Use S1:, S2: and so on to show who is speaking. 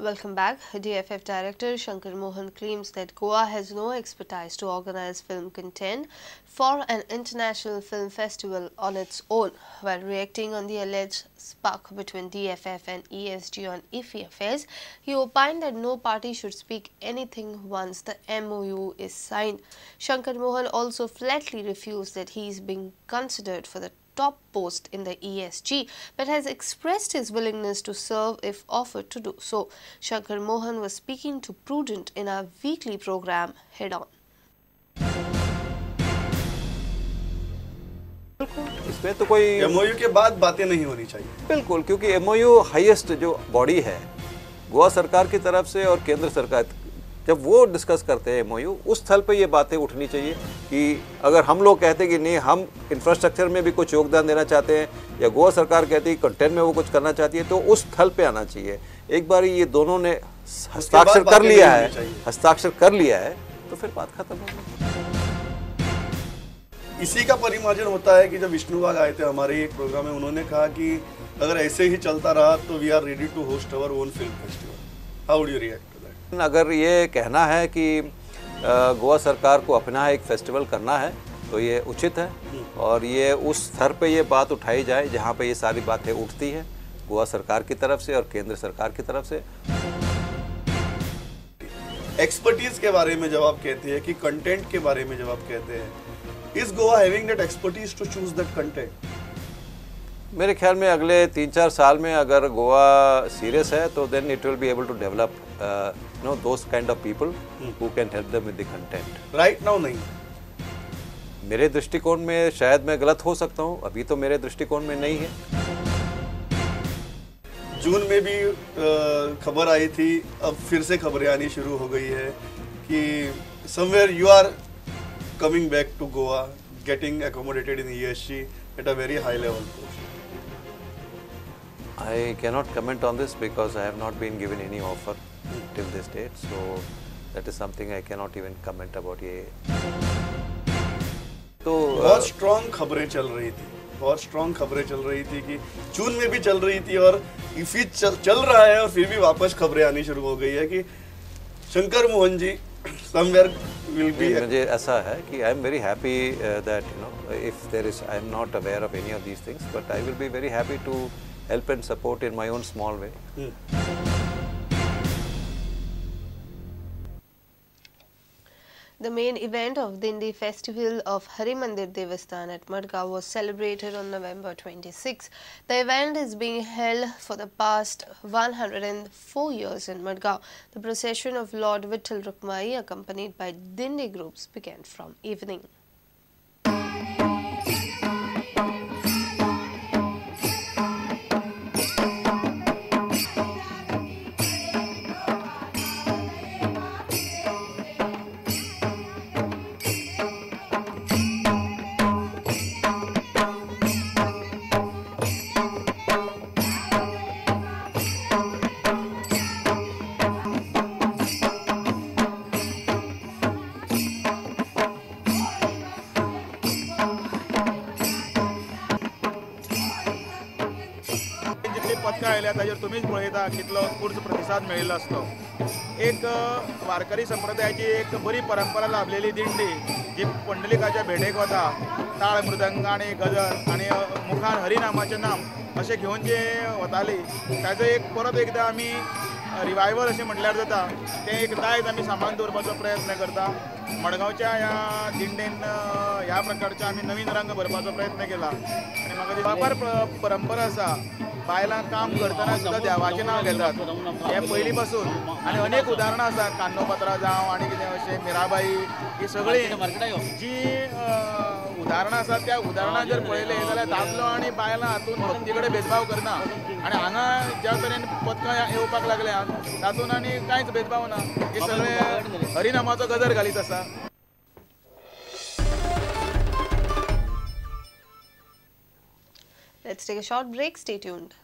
S1: Welcome back. DFF Director Shankar Mohan claims that Goa has no expertise to organize film content for an international film festival on its own. While reacting on the alleged spark between DFF and ESG on IFFI affairs, he opined that no party should speak anything once the MOU is signed. Shankar Mohan also flatly refused that he is being considered for the top post in the ESG, but has expressed his willingness to serve if offered to do so. Shankar Mohan was speaking to Prudent in our weekly program Head On.
S2: इसमें तो कोई
S3: MOU K बाद बातें नहीं होनी चाहिए।
S2: बिल्कुल, क्योंकि MOU highest जो बॉडी है गोवा सरकार की तरफ से और केंद्र सरकार, जब वो डिस्कस करते हैं MOU, उस स्थल पे ये बातें उठनी चाहिए कि अगर हम लोग कहते हैं कि नहीं हम इंफ्रास्ट्रक्चर में भी कुछ योगदान देना चाहते हैं, या गोवा सरकार कहती है कंटेंट में वो कुछ करना चाहती है, तो उस स्थल पे आना चाहिए। एक बार ये दोनों ने हस्ताक्षर कर लिया है, हस्ताक्षर कर लिया है तो फिर बात खत्म हो गई।
S3: इसी का परिमार्जन होता है कि जब विष्णु वाघ आए थे हमारे एक प्रोग्राम में, उन्होंने कहा कि अगर ऐसे ही चलता रहा तो we are ready to host our own film festival. How would you react?
S2: अगर ये कहना है कि गोवा सरकार को अपना एक फेस्टिवल करना है तो ये उचित है, और ये उस स्तर पे ये बात उठाई जाए जहाँ पे ये सारी बातें उठती हैं गोवा सरकार की तरफ से और केंद्र सरकार की तरफ से।
S3: एक्सपर्टीज के बारे में जब आप कहते हैं कि कंटेंट के बारे में जब आप कहते हैं, is Goa having that expertise to choose that content?
S2: मेरे ख्याल में अगले 3-4 साल में अगर गोवा सीरियस है तो then it will be able to develop no those kind of people who can help them with the content.
S3: Right now नहीं,
S2: मेरे दृष्टिकोण में, शायद मैं गलत हो सकता हूँ, अभी तो मेरे दृष्टिकोण में नहीं है।
S3: जून में भी खबर आई थी, अब फिर से खबरें आनी शुरू हो गई है कि somewhere you are coming back to Goa, getting accommodated in ESG at a very high level post.
S2: I cannot comment on this because I have not been given any offer till this date, so that is something I cannot even comment about. ये तो
S3: बहुत strong खबरें चल रही थी, बहुत strong खबरें चल रही थी कि जून में भी चल रही थी और इफी चल रहा है, और फिर भी वापस खबरें आनी शुरू हो गई है कि Shankar Mohan ji somewhere will be.
S2: मुझे ऐसा है कि I am very happy that you know if there is, I am not aware of any of these things, but I will be very happy to help and support in my own small way.
S1: The main event of Dindi Festival of Harimandir Devasthan at Madgaon was celebrated on November 26. The event is being held for the past 104 years in Madgaon. The procession of Lord Vitthal Rukmai, accompanied by Dindi groups, began from evening.
S4: ताजेर तुमीच पळयता कितलो उत्स्फूर्त प्रतिसाद मेळिल्लो आसतो। एक वारकरी संप्रदायाची एक बरी परंपरा लाभलेली दिंडी जी पुंडलिकाच्या भेटेक वता, ताळ मृदंग आनी गजर आनी मुखार हरिनामाचें नाम अशें घेवन जे वताली, ताजो एक परत एकदां आमी रिवायवल अशें म्हटल्यार जाता, तें एक दायज आमी सांबाळून दवरपाचो प्रयत्न करता। मडगांवच्या ह्या दिंडेन ह्या प्रकारचे आमी नवीन रंग भरपाचो प्रयत्न केला आनी म्हाका दिसता परंपरा आसा, बायलां काम करतना सुद्दां देवाचें नांव घेतात हें पयलीं पासून, आनी अनेक उदाहरणां आसा, कान्नोपात्रा जावं आनी कितें अशें मिराबाई, ही सगळीं जी उदाहरणां आसा त्या उदाहरणां जर पळयलें जाल्यार दादलो आनी बायलां हातूंत भक्ती कडेन भेदभाव करना, आनी हांगा ज्या तरेन पथकां येवपाक लागल्या तातूंत आनी कांयच भेदभाव ना, हे सगळे हरिनामाचो गजर घालीत आसा।
S1: Let's take a short break. Stay tuned.